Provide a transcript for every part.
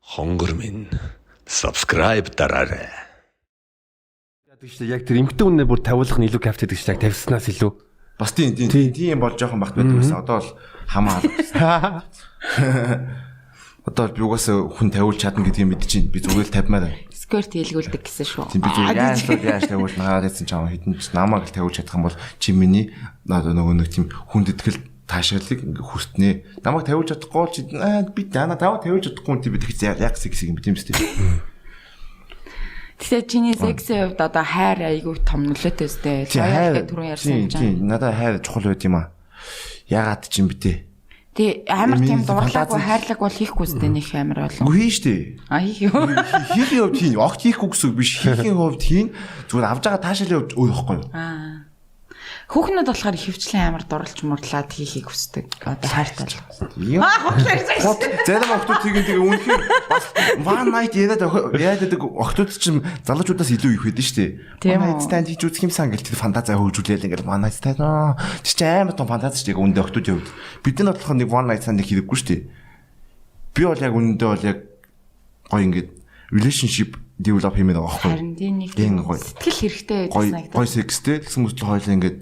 Хонгор минь subscribe дараарай. Яадаг шүү дээ. Яг тэр эмгтэн хүнээ бүр тавиулах нь илүү кайф гэдэг шүү дээ. Яг тавьснаас илүү. Бас тийм тийм тийм бол жоохон багт байдаг байсан. Одоо бол хамаа. Одоо бол би угаасаа хүн тавиулж чадна гэдгийг мэдчихээн. Би зүгээр л тавьмаар байна. Squirt хийлгүүлдэг гэсэн шүү. Тийм би зүгээр яаж л яаж тавиулж нагаад байсан ч аа хэдэн ч намайг л тавиулж чадах юм бол чи миний одоо нөгөө нэг тийм хүндэтгэл таашаалыг ингээ хүртнэ. Намайг тавиулж чадахгүй бол чи би дана таваа тавиулж чадахгүй юм би тэгж яг секси юм тийм үстэй. Тэгэхээр чиний сексийн хувьд одоо хайр айгүй том нөлөөтэй өстэй. Хайр түрүүн ярьсан юм чинь. Тийм надад хайр чухал байд юм аа. Ягаад ч юм бэ те. Тий амар тийм дурлаагүй хайрлаг бол хийхгүй зү нэх амар олон. Үгүй хийн штэ. А хийх юу? Хийхийн хувьд хийн. Огт хийхгүй гэсэн үг биш. Хийхийн хувьд хийн. Зүгээр авж байгаа таашаалын хувьд өөр ихгүй юу? Аа. Хүүхнүүд болохоор ихэвчлэн амар дурлж мурлаад хийхийг хүсдэг. Одоо хайртай л. Аа хутлаа ярьсан. Зарим охтууд тийм тэгээ үнэхээр бас one night яриад яриад байдаг охтууд чинь залуучуудаас илүү их байдаг шүү дээ. One night stand хийж үзэх юмсан гэл тэр фантазаа хөгжүүлээл ингээл one night stand аа тэр чинь амар том фантаз шүү дээ үүндээ охтуудын хувьд. Бид нар болохоор нэг one night stand хэрэггүй шүү дээ. Би бол яг үүндээ бол яг гоё ингээд relationship develop хиймээр байгаа байхгүй. Харин тийм нэг сэтгэл хэрэгтэй байдаг санагдав. Гоё секстэй тэгсэн мөртлөө хоёлаа ингээд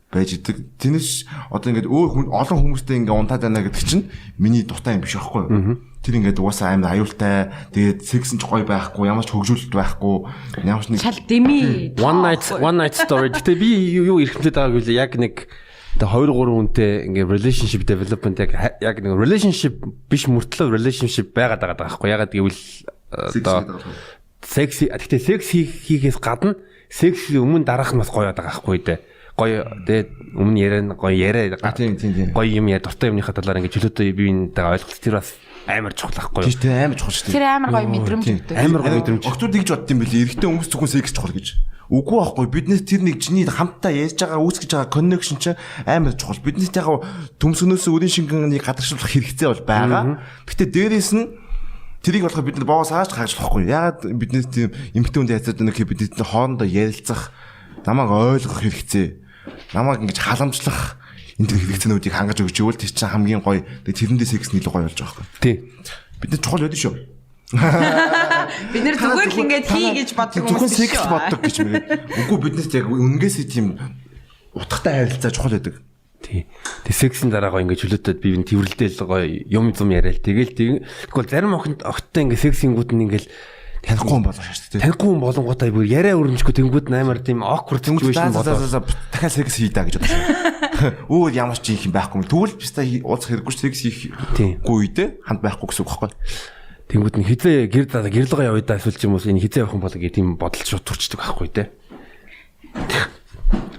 байж идэг. Тэрнээс одоо ингээд өөр хүн олон хүмүүстэй ингээд унтаад байна гэдэг чинь миний дуртай юм биш байхгүй юу? Тэр ингээд угаасаа амар аюултай. Тэгээд секс нь ч гоё байхгүй, ямар ч хөгжүүлэлт байхгүй, ямар ч нэг шал дэмий. One night story. Гэтэ би юу эрхэмлээд байгааг вэ? Яг нэг тэгээ 2 3 хүнтэй ингээ relationship development яг нэг relationship биш мөртлөө relationship байгаад байгаа байхгүй. Ягаад гэвэл одоо секс гэхдээ секс хийхээс гадна секс өмнө дараах нь бас гоё байгаа байхгүй дээ. Гоё тэгээд өмнө яриа гоё яриа тийм тийм тийм гоё юм яа дуртай юмныхаа талаар ингээ чөлөөтэй бие биентэйгээ ойлголт тэр бас амар чухал байхгүй юу? Тийм амар чухал шүү дээ. Тэр амар гоё мэдрэмж өгдөг. Амар гоё мэдрэмж. Охтууд ингэж бодд юм бэлээ. Эрэгтэй хүмүүс зөвхөн секс чухал гэж. Үгүй байхгүй. Биднес тэр нэг чиний хамтдаа ярьж байгаа үүсгэж байгаа connection чинь амар чухал. Биднес яг төмсгнөөс өрийн шингэнийг гадагшлуулах хэрэгцээ бол байгаа. Гэтэ дээрээс нь тэрийг болохоор бид нар боогоос хааж хааж болохгүй. Ягаад биднес тийм эмэгтэй хүнтэй харьцаад байна гэхээр бидний хоорондоо ярилцах, намайг ойлгох хэрэгцээ, намайг ингэж халамжлах энэ төр хэрэгцээнүүдийг хангаж өгч ивэл тэр чинь хамгийн гоё. Тэгээ тэрэндээ секс нь илүү гоё болж байгаа байхгүй. Тий. Бид нар чухал байдаг шүү. Бид нэр зүгээр л ингээд хий гэж боддог хүмүүс зөвхөн секс боддог гэж мэгээд. Үгүй биднес яг үнэнгээсээ тийм утгатай харилцаа чухал байдаг. Тий. Тэг сексийн дараа гоё ингээд чөлөөтэй би энэ тэрвэрлдэл гоё юм зум яриад тэгэл тэг. Тэгвэл зарим охинд охттой ингээд сексингүүд нь ингээд танихгүй хүн болгож шээ тий. Танихгүй хүн болонгуудаа бүр яриа өрнөжгүй тэнгүүд нь амар тийм awkward situation болоо. Дахиад секс хий да гэж бодсон. Өөр ямар ч юм байхгүй. Тэгвэл биста уулзах хэрэггүй секс хийхгүй үедээ хамт байхгүй гэсэн үг байхгүй. Тэнгүүд нь хизээ гэр заа гэрлэгөө явъя да эсвэл ч юм уу энэ хизээ явах юм бол гэх тийм бодол шууд төрчдөг байхгүй те.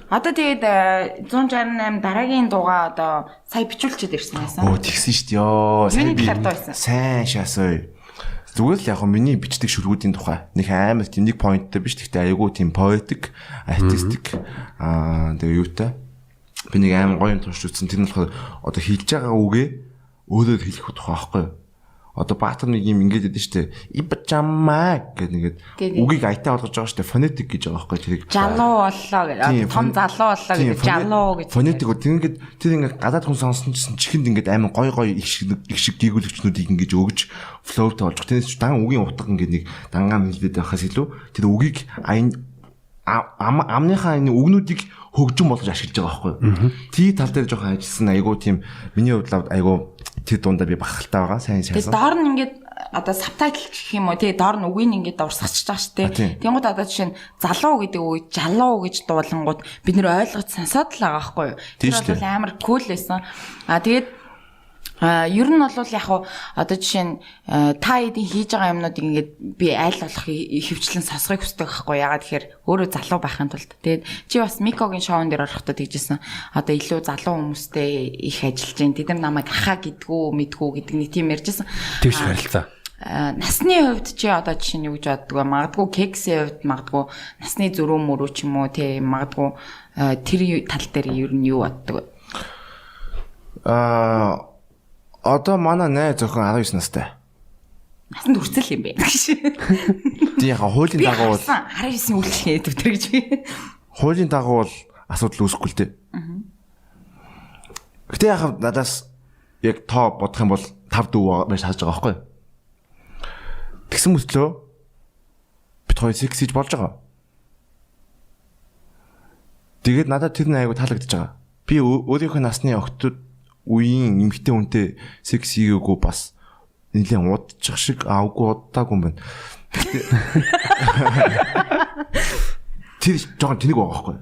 Одоо тэгээд 168 дараагийн дуугаа одоо сая бичүүлчихэд ирсэн байсан. Өө тэгсэн шүү дээ ёо. Юуны талаар дуу байсан? Сайн шаасаа. Зүгээр л яг миний бичдэг шүргүүдийн тухай. Нэг амар тийм нэг point тэй биш. Гэхдээ айгүй тийм poetic, artistic тэгээ юутай. Би нэг амар гоё юм турш үзсэн. Тэр нь болохоор одоо хэлж байгаа үгээ өөрөөр хэлэх тухай байхгүй юу? Одоо Баатар нэг юм ингэж өгдөн штэ. Ибчамаа гэдэг нэгэд үгийг аятай болгож байгаа штэ. Phonetic гэж байгаа байхгүй тэрийг. Жалуу боллоо гэдэг. Том залуу боллоо гэдэг. Жалуу гэж. Phonetic тэр ингээд тэр ингээд гадаад хүн сонсон чинь чихэнд ингээд амар гой гой их шиг гийгүүлэгчнүүдийг ингэж өгж flow тай болж. Тэрнээс дан үгийн утга ингээд нэг дангаа хэлээд байхаас илүү тэр үгийг аян амныхаа энэ үгнүүдийг хөгжин болгож ашиглаж байгаа байхгүй юу. Тий тал дээр жоохон ажилласан айгуу тийм миний хувьд айгуу тэр дундаа би бахархалтай байгаа. Сайн сайн. Тэгээ доор нь ингээд одоо subtitle гэх юм уу тий доор нь үгийг ингээд урсгачж байгаа шүү дээ. Тэнгууд одоо жишээ нь залуу гэдэг үгийг жалуу гэж дуулангууд бид нэр ойлгож сонсоод л байгаа байхгүй юу. Тэр бол амар cool байсан. А тэгээд ер нь бол яг хуу одоо жишээ нь та хэдийн хийж байгаа юмнуудыг ингээд би аль болох хөвчлэн сонсохыг хүсдэг байхгүй яагаад тэгэхээр өөрөө залуу байхын тулд. Тэгээд чи бас Микогийн шоун дээр орохдоо тэгжсэн. Одоо илүү залуу хүмүүстэй их ажиллаж байна. Тэд нар намайг ахаа гэдгүү мэдгүү гэдэг нэг тийм ярьжсэн. Тэгш харилцаа. Насны хувьд чи одоо жишээ нь юу гэж боддог вэ? Магадгүй кексийн хувьд магадгүй насны зөрүү мөрүү ч юм уу тий магадгүй тэр тал дээр ер нь юу боддог вэ? Одоо манай найз зөвхөн 19 настай. Насанд хүрцэл юм бэ гэж. Тийм яг хуулийн дагуу бол 19 үйлчлэгээ төвтөр гэж. Хуулийн дагуу бол асуудал үүсэхгүй л дээ. Гэтэ яг надаас яг тоо бодох юм бол 5 дүү байж харж байгаа байхгүй юу? Тэгсэн мөртлөө бид хоёр секс хийж болж байгаа. Тэгээд надад тэр нь айгу таалагдчихж байгаа. Би өөрийнхөө насны охтууд үеийн эмэгтэй хүнтэй секс хийгээгүй бас нэлээд удчих шиг аагүй удаагүй юм байна. Тэр жоохон тэнэг байгаа байхгүй.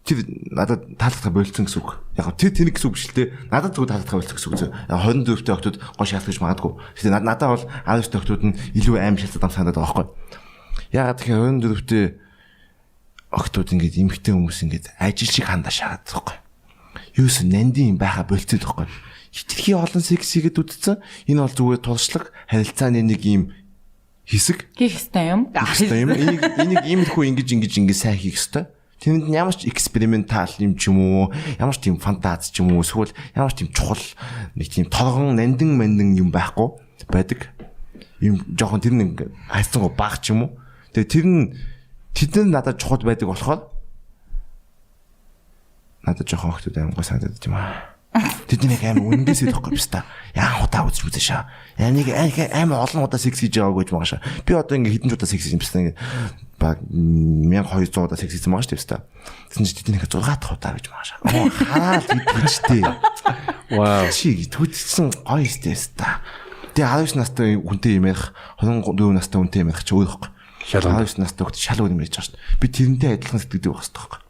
Тэр надад таалагдах болцсон гэсэн үг. Яг тэр тэнэг гэсэн үг биш л дээ. Надад зүгээр таалагдах болцсон гэсэн үг. 24-тэй охтууд гоо шаалт гэж магадгүй. Гэхдээ надад бол 19-тэй охтууд нь илүү аим шалтгаан дам санагдаад байгаа байхгүй. Яагаад тэгэхээр 24-тэй охтууд ингээд эмэгтэй хүмүүс ингээд ажил шиг хандаа шаагаад байгаа байхгүй. Юусэн нандин юм байха болцсон байхгүй. Хитрхи олон секс хийгээд үдцэн. Энэ бол зүгээр тулшлаг харилцааны нэг юм хэсэг. Хийх ёстой юм. Ёстой юм. Энийг иймэрхүү ингэж сайн хийх ёстой. Тэрэнд нь ямар ч экспериментал юм ч юм уу, ямар ч тийм фантаз ч юм уу, эсвэл ямар ч тийм чухал нэг тийм торгон нандин мандин юм байхгүй байдаг. Юм жоохон тэр нэг хайцсангуу баг ч юм уу. Тэгээ тэр нь тэд нар надад чухал байдаг болохоор надад жоохон охтууд аим гой санагдаад юм аа. Тэд нэг аим үнэндээс идэхгүй биш та. Яан удаа үзэж үзээ шаа. Яа нэг аим олон удаа секс хийж байгаагүй гэж байгаа шаа. Би одоо ингээ хэдэн ч удаа секс хийж юм биш та ингээ баг 1200 удаа секс хийсэн байгаа шүү дээ. Тэгсэн чинь тэд нэг 6 дахь удаа гэж байгаа шаа. Оо хараал идчихтэй. Вау. Чи түтсэн гоё стэс та. Тэгээ 19 настай хүнтэй юм ярих, 24 настай хүнтэй юм ярих чи өөр ихгүй. 19 настай хүүхд шал өөр юм ярьж байгаа шүү дээ. Би тэрнтэй адилхан сэтгэдэг байх хэрэгтэй байхгүй.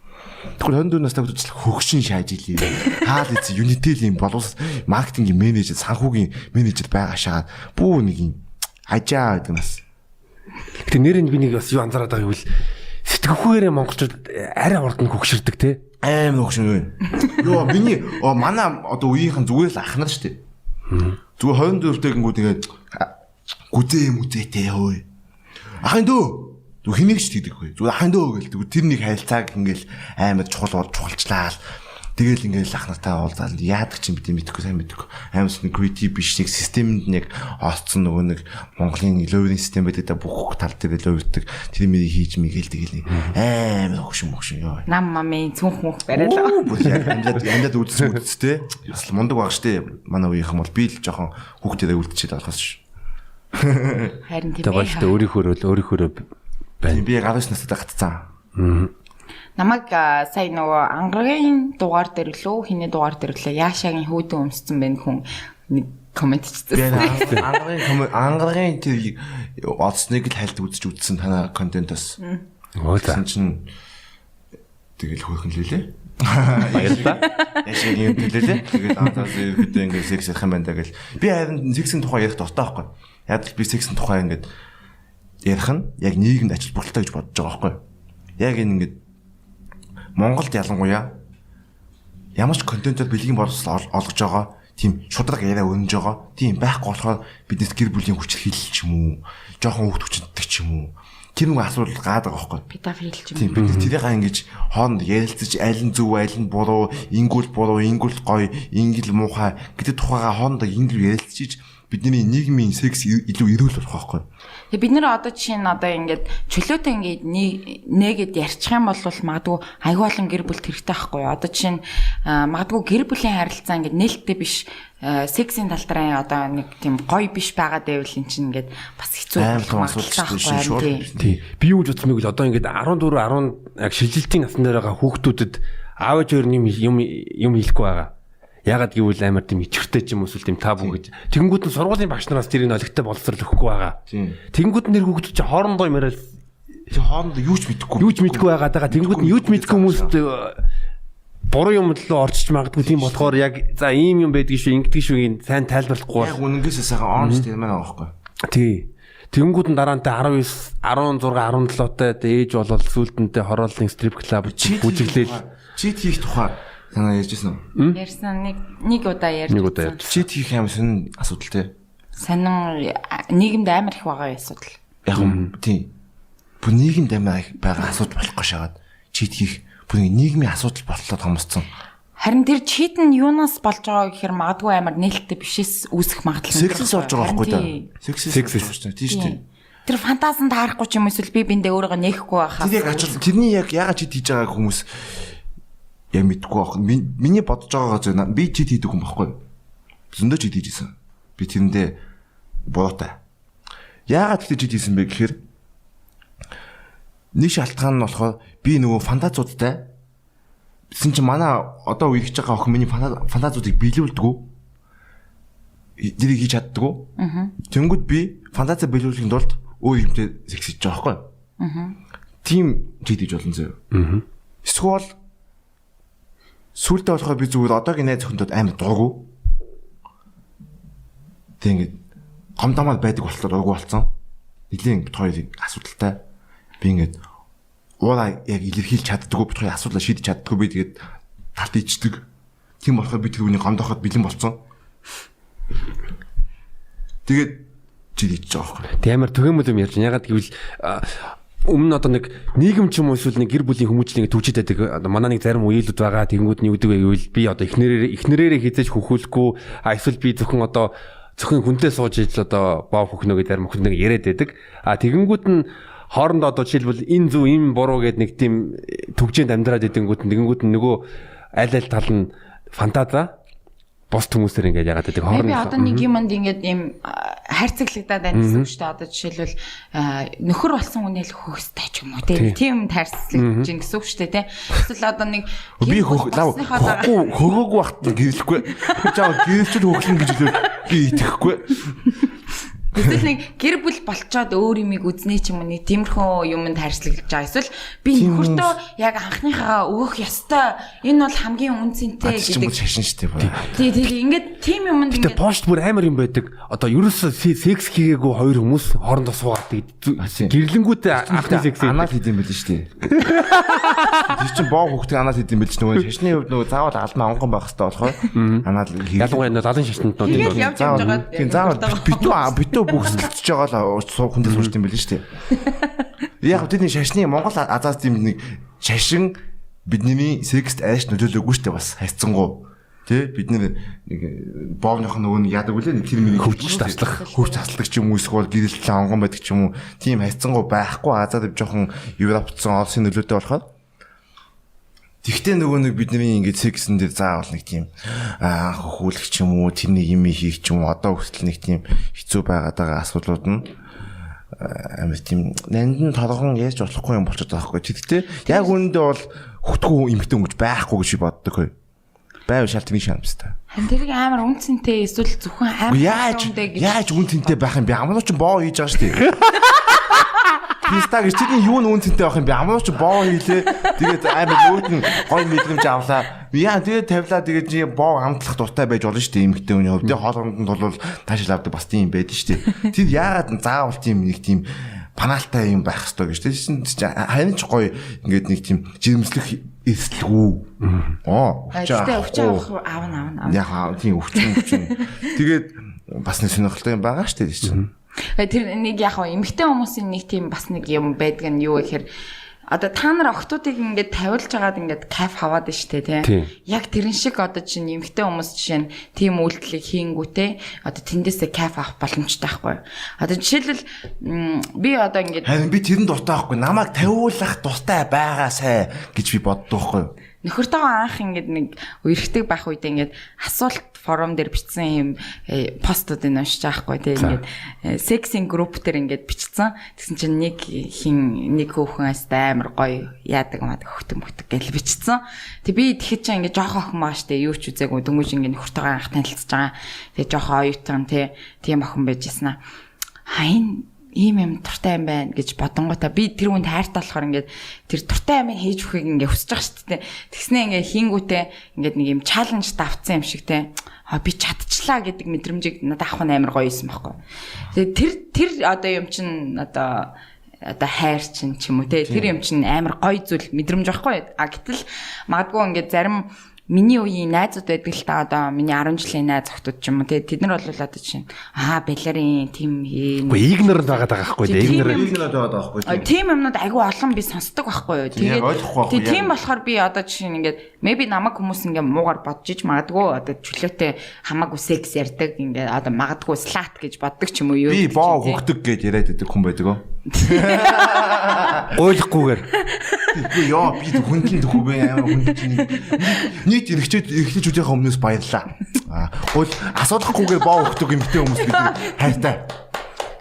Тэгвэл 24 настай хүүхд хөгшин шааж илээ. Хаал эц Unitel-ийн боловс маркетингийн менежер, санхүүгийн менежер байгаа шагаад бүү нэг юм ажаа гэдэг нас. Гэтэ нэр нь би нэг бас юу анзаараад байгаа гэвэл сэтгэхүйгээрээ монголчууд арай хурдан хөгшөрдөг те. Аим хөгшин. Йоо миний манай одоо үеийнхэн зүгээр л ах нар шүү дээ. Зүгээр 24-тэй гингүүд ингээд гүзээ мүзээтэй хөөе. Ахын дөө зүгээр хэнийг ч тэгдэг хөө. Зүгээр ахын дөө гэл зүгээр тэр нэг харилцааг ингээл амар чухал бол чухалчлаа. Тэгэл ингээл ах нартай уулзаал яадаг чинь бид мэдэхгүй сайн мэдэхгүй. Амар нэг creative биш нэг системэнд нэг орцсон нөгөө нэг Монголын ловерийн систем байдаг да бүх тал дээр ловердэг. Тэр мэрийг хийж мэгэл тэгэл амар хөгшин мөгшин ёо. Нам мамын цүнх мөнх бариалаа. Бүр яг амьдад үзсэн үдцтэй. Бас мундаг баг штэ. Манай үеийнхэн бол би л жоохон хүүхдэрээ үлдчихэд болохоос ш. Харин тийм ээ. Тэгээд өөрийнхөө байна. Би 19 настай гацсан. Намайг сая нөгөө ангаргийн дугаар дээр лөө хиний дугаар дээр лөө Яшагийн хүүдэн өмссөн байх хүн нэг коммент хийсэн. Ангаргийн тэр олсныг л хальт үзэж үзсэн танаа контентоос. Өө за. Чинь тэгэл хөөрхөн лээ. Баярлалаа. Яшагийн юм төлөөлээ. Тэгээд анзаас ерөөдөө ингээд секс ярих юм байна даа гэл. Би харин сексийн тухай ярих дуртай байхгүй. Яг л би сексийн тухай ингээд ярих нь яг нийгэмд ач холбогдолтой гэж бодож байгаа байхгүй. Яг энэ ингээд Монголд ялангуяа ямар ч контентоор бэлгийн боловсрол олгож байгаа тийм шударга яриа өрнөж байгаа тийм байхгүй болохоор биднес гэр бүлийн хүчирхийлэл ч юм уу, жоохон хүүхд хүчинтдэг ч юм уу тэр нэг асуудал гаадаг байхгүй. Педофил ч юм. Тийм бид тэрийг ингэж хооронд ярилцаж аль нь зөв, аль нь буруу, ингүүл буруу, ингүүл гоё, ингэл муухай гэдэг тухайга хоорондоо ингэл ярилцж бидний нийгмийн секс илүү эрүүл болох байхгүй. Тэгээ бид нэр одоо жишээ нь одоо ингээд чөлөөтэй ингээд нээгээд ярьчих юм бол магадгүй аюул олон гэр бүл хэрэгтэй байхгүй юу? Одоо жишээ нь магадгүй гэр бүлийн харилцаа ингээд нээлттэй биш сексийн тал дээр одоо нэг тийм гоё биш байгаа дэвэл эн чинь ингээд бас хэцүү болох магадлалтай байхгүй юу? Тий. Би юу гэж бодсон бэ гэвэл одоо ингээд 14 10 яг шилжилтийн насн дээр байгаа хүүхдүүдэд аав ээж өөр юм юм хэлэхгүй байгаа. Ягаад гэвэл амар тийм ичвэртэй ч юм уу эсвэл тийм табу гэж. Тэгэнгүүт нь сургуулийн багш нараас тэрийг олигтой боловсрол өгөхгүй байгаа. Тэгэнгүүт нь нэр хүүхдүүд чи хоорондоо юм яриад чи хоорондоо юу ч мэдэхгүй. Юу ч мэдэхгүй байгаа даа. Тэгэнгүүт нь юу ч мэдэхгүй хүмүүст буруу юм руу орчиж магадгүй. Тийм болохоор яг за ийм юм байдгийг шүү, ингэдэг шүү гийн сайн тайлбарлахгүй. Яг үнэнгээсээ сайхан honest юм байна байхгүй. Тий. Тэгэнгүүт нь дараа нь 19, 16, 17-тай ээж болол сүүлдэнтэй хорооллын стрип клуб бүжиглээл. Чит хийх тухай санаа ярьжсэн үү? Ярьсан нэг удаа ярьж. Чит хийх юм сонин асуудал те. Сонин нийгэмд амар их байгаа асуудал. Яг юм тийм. Бүр нийгэмд амар их байгаа асуудал болохгүй шагаад чит хийх бүр нийгмийн асуудал боллоо томсцсон. Харин тэр чит нь юунаас болж байгаа гэхээр магадгүй амар нээлттэй бишээс үүсэх магадлал. Сексээс болж байгаа байхгүй да. Сексээс болж байгаа. Тийм шүү дээ. Тэр фантазанд таарахгүй ч юм эсвэл би биндээ өөрийгөө нээхгүй байхаа. Тэр яг ачаал тэрний яг яагаад чит хийж байгааг хүмүүс яг мэдгүй байх. Миний бодож байгаагаа зөв би чит хийдэг хүн байхгүй. Зөндөө чит хийжсэн. Би тэрэндээ буруутай. Яагаад тэгтээ cheat хийсэн бэ гэхээр нэг шалтгаан нь болохоор би нөгөө фантазиудтай. Тэгсэн чинь манай одоо үерхэж байгаа охин миний фантазиудыг биелүүлдэг. Тэрийг хийж чаддгүй. Тэнгүүд би фантази биелүүлэхийн тулд өөр юмтай секс хийж байгаа байхгүй. Тийм cheat хийж болно зөө. Эсвэл сүултээ болохоор би зүгээр одоогийн найз охиндод амар дургу. Тэг ингээд гомдомод байдаг болохоор дургу болсон. Нилийн бит хоёрыг асуудалтай. Би ингээд уура яг илэрхийлж чаддаггүй, бит хоёрын асуудлаа шийдэж чаддаггүй, би тэгээд талт ичдэг. Тийм болохоор би тэр үнийг гомдоход бэлэн болсон. Тэгээд cheat хийж байгаа байхгүй. Тэг амар түгээмэл юм ярьж. Ягаад гэвэл өмнө одоо нэг нийгэм ч юм уу эсвэл нэг гэр бүлийн хүмүүжил ингэ түгжээд байдаг. Одоо манай нэг зарим үеэлүүд байгаа. Тэгэнгүүт нь юу гэдэг вэ гэвэл би одоо эхнэрээрээ хизээж хөхүүлэхгүй, а эсвэл би зөвхөн одоо зөвхөн хүнтэй сууж ижил одоо боо хөхнө гэдэг зарим охин нэг яриад байдаг. А тэгэнгүүт нь хоорондоо одоо жишээлбэл энэ зүв энэ буруу гэд нэг тийм түгжээнд амьдраад идэнгүүт нь тэгэнгүүт нь нөгөө аль аль тал нь фантаза бос хүмүүсээр ингээд яагаад гэдэг хооронд. Би одоо нэг юмд ингээд ийм хайрцаглагдаад байна гэсэн үг шүү дээ. Одоо жишээлбэл нөхөр болсон хүнээ л хөхстэй ч юм уу тийм хайрцаглаж гин гэсэн үг шүү дээ тий. Эсвэл одоо нэг би хөхөөгүй багт гэрлэхгүй. Чаа гэрэлчл хөглөн гэж хэлвэл би итгэхгүй. Эсвэл нэг гэр бүл болчоод өөр юмыг үзнэ ч юм уу нэг тиймэрхүү юмд хайрцаглаж байгаа. Эсвэл би нөхөртөө яг анхныхаа өгөх ёстой. Энэ бол хамгийн үн цэнтэй гэдэг. Шашин шүү дээ. Тий, тий, ингээд тийм юмд ингээд. Гэтэ пошт бүр амар юм байдаг. Одоо ерөөсөө секс хийгээгүй хоёр хүмүүс хоорондоо суугаад гэрлэнгүүтээ анхны секс анаал хийдэм байл шүү дээ. Тэр чинь боо хүүхдийн анаал хийдэм байл ч нөгөө шашны хувьд нөгөө заавал алмаа онгон байх хэрэгтэй болохоор анаал хийх. Ялангуяа лалын шашнууд нь тийм заавал битүү бүхсэлцэж байгаа л хүндээ суурч юм байл шүү дээ. Яг тэдний шашны Монгол азаас тийм нэг шашин бидний секст айш нөлөөлөөгүй шүү дээ бас хайцсангуу. Тэ бид нэг боовных нөгөө нэг яадаг үлээ тэр миний хөвч таслах хөвч тасладаг ч юм уу эсвэл гэрэлтлэн онгон байдаг ч юм уу тийм хайцсангуу байхгүй азаад жоохон Европцсон Оросын нөлөөтэй болохоор. Тэгтээ нөгөө нэг бидний ингээд сексэн дээр заавал нэг тийм хөхүүлэх ч юм уу тэр нэг юм хийх ч юм уу одоо хүртэл нэг тийм хэцүү байгаад байгаа асуудлууд нь амар тийм нандин торгон ярьж болохгүй юм болчиход байгаа байхгүй. Тэгтээ яг үүндээ бол хөтгүү эмхтэн өнгөж байхгүй гэж би боддог хөө. Байв шалт нэг шамстай. Харин тэрийг амар үн цэнтэй эсвэл зөвхөн амар яаж яаж үн цэнтэй байх юм бэ? Амнуу ч боо хийж байгаа шүү дээ. Писта гэж тэрний юу нь үн цэнтэй байх юм бэ? Амнуу ч боо хийлээ. Тэгээд амар нүүд нь гой мэдрэмж авлаа. Яа тэгээд тавилаа тэгээд чи боо амтлах дуртай байж болно шүү дээ эмэгтэй хүний хувьд. Тэгээд хоол хондонд бол таашаал авдаг бас тийм байдаг шүү дээ. Тэр яагаад заавал тийм нэг тийм панаалтай юм байх ёстой гэж. Тэр чинь харин ч гоё ингээд нэг тийм жирэмслэх эрсдэлгүй. Аа. Гэхдээ өвч авна. Яг тийм өвчин. Тэгээд бас нэг сонирхолтой юм байгаа шүү дээ чинь. Тэр нэг яг хаа эмэгтэй хүмүүсийн нэг тийм бас нэг юм байдаг нь юу гэхээр одоо та нар охтуудыг ингээд тавиулж агаад ингээд кайф аваад штэ тий. Яг тэрэн шиг одоо чинь эмэгтэй хүмүүс жишээ нь тийм үйлдэлийг хийнгүүтээ одоо тэндээсээ кайф авах боломжтой байхгүй. Одоо жишээлбэл би одоо ингээд харин би тэрэн дуртай байхгүй. Намайг тавиулах дуртай байгаасай гэж би боддог байхгүй. Нөхөртөөгөө анх ингээд нэг үерхдэг байх үед ингээд асуулт форум дээр бичсэн юм постуудыг уншиж байгаа хгүй тий ингээд сексинг групп дээр ингээд бичсэн. Тэгсэн чинь нэг хин нэг хөөхөн аста амар гоё яадаг маадаг хөтөн мөтөг гэж бичсэн. Тэг би тэгэхэд чинь ингээд жоох охин маа штэ юу ч үзээгүй дөнгөж ингээд нөхөртөөгөө анх танилцж байгаа. Тэг жоох оюутан тий тийм охин байж яснаа. А энэ ийм юм дуртай юм байна гэж бодонгота би тэр хүнд хайртай болохоор ингээд тэр дуртай юм хийж өгөхийг ингээд хүсэж байгаа шүү дээ. Тэгснээ ингээд хийнгүүтээ ингээд нэг юм чаленж давцсан юм шиг те. А би чадчихлаа гэдэг мэдрэмжийг надад авах нь амар гоё юм байхгүй. Тэгээд тэр одоо юм чин одоо хайр чин ч юм уу те. Тэр юм чин амар гоё зүйл мэдрэмж байхгүй. А гэтэл магадгүй ингээд зарим миний үеийн найзууд байдаг л та одоо миний 10 жилийн найз охтууд ч юм уу те тэд нар бол одоо жишээ нь аа балерин тийм хээ үгүй игноранд байгаад байгаа байхгүй те игноранд байгаад байгаа байхгүй тийм юмнууд айгүй олон би сонсдог байхгүй юу. Тэгээд тийм болохоор би одоо жишээ нь ингээд maybe намайг хүмүүс ингээд муугар бодож ич магадгүй одоо чөлөөтэй хамаагүй секс ярьдаг ингээд одоо магадгүй слат гэж боддог ч юм уу юу би боо хөгдөг гэж яриад байдаг хүн байдаг оо. Ойлгохгүйгээр. Үгүй ёо би хүндлэн төхөө бэ амар хүндлэн чинь нийт эрэгтэйчүүдийнхээ өмнөөс баярлаа. Аа гол асуудалгүйгээр боо өгдөг эмэгтэй хүмүүс бид хайртай.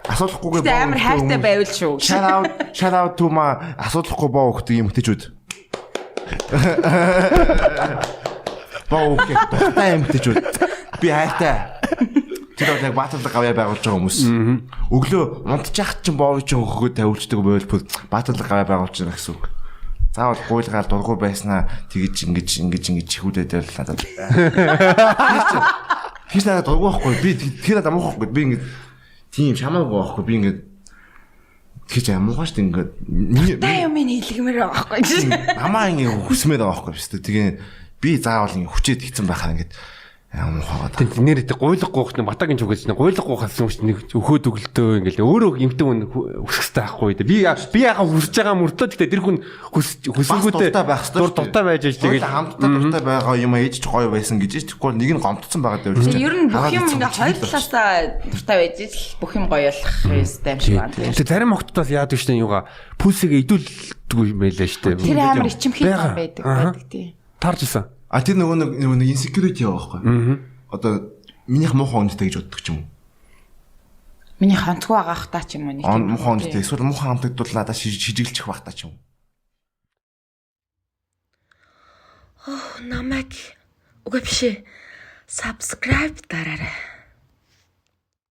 Асуудалгүйгээ Гэтэ амар хайртай байвал шүү. Shout out to my асуудалгүй боо өгдөг юм тэжүүд. Боо өгөх дуртай юм тэжүүд. Би хайртай. Тэр бол яг баатарлаг гавьяа байгуулж байгаа хүмүүс. Өглөө унтчих чинь боо чинь өгөхөд тавиулчдаг байвал баатарлаг гавьяа байгуулж байгаа гэсэн үг. Заавал гуйлгаал дургу байснаа тэгэж ингэж ингэж ингэж чихүүдээд байл надад. Тэр надад дургу байхгүй. Би тэр надад муухай байхгүй. Би ингэж тийм шамаагүй байхгүй. Би ингэж тэгэж амуугаа шүү дээ ингээд миний та юм хэлгмээр байгаа байхгүй. Намаа ингэ хүсмээр байгаа байхгүй шүү дээ. Тэгээ би заавал ингэ хүчээд хийцэн байхаар ингээд амуугаа. Тэг нэр тэг гуйлга гуйх нэг батагийн чүгээс нэг гуйлга гуйхаас юм шиг нэг өхөөд өглөдөө ингээл өөрөө эмтэн хүн хүсэх хэрэгтэй байхгүй. Би яхаа хүсэж байгаа мөртлөө гэхдээ тэр хүн хүсэнгүүтээ дур дуртай байж байж тэгэл хамтдаа дуртай байгаа юм ээж ч гоё байсан гэж тэгэхгүй нэг нь гомдсон байгаа даа. Ер нь бүх юм ингээ хоёр талаасаа дуртай байж л бүх юм гоё болох ёстой юм шиг байна. Тэг зарим охтууд бас яадаг штэ юугаа пүлсийг идүүлдэггүй юм байлаа штэ. Тэр амар ичимхий байдаг тий. Таарч исэн. А тэр нөгөө нэг insecurity байгаа байхгүй. Одоо минийх муухай үнэтэй гэж боддог ч юм уу. Миний хонцгүй байгаа хта ч юм уу нэг тийм. Муухай үнэтэй эсвэл муухай хамтагдвал надад шижиглчих байх та ч юм уу. Оо намайг үгүй биш ээ. Subscribe дараарай.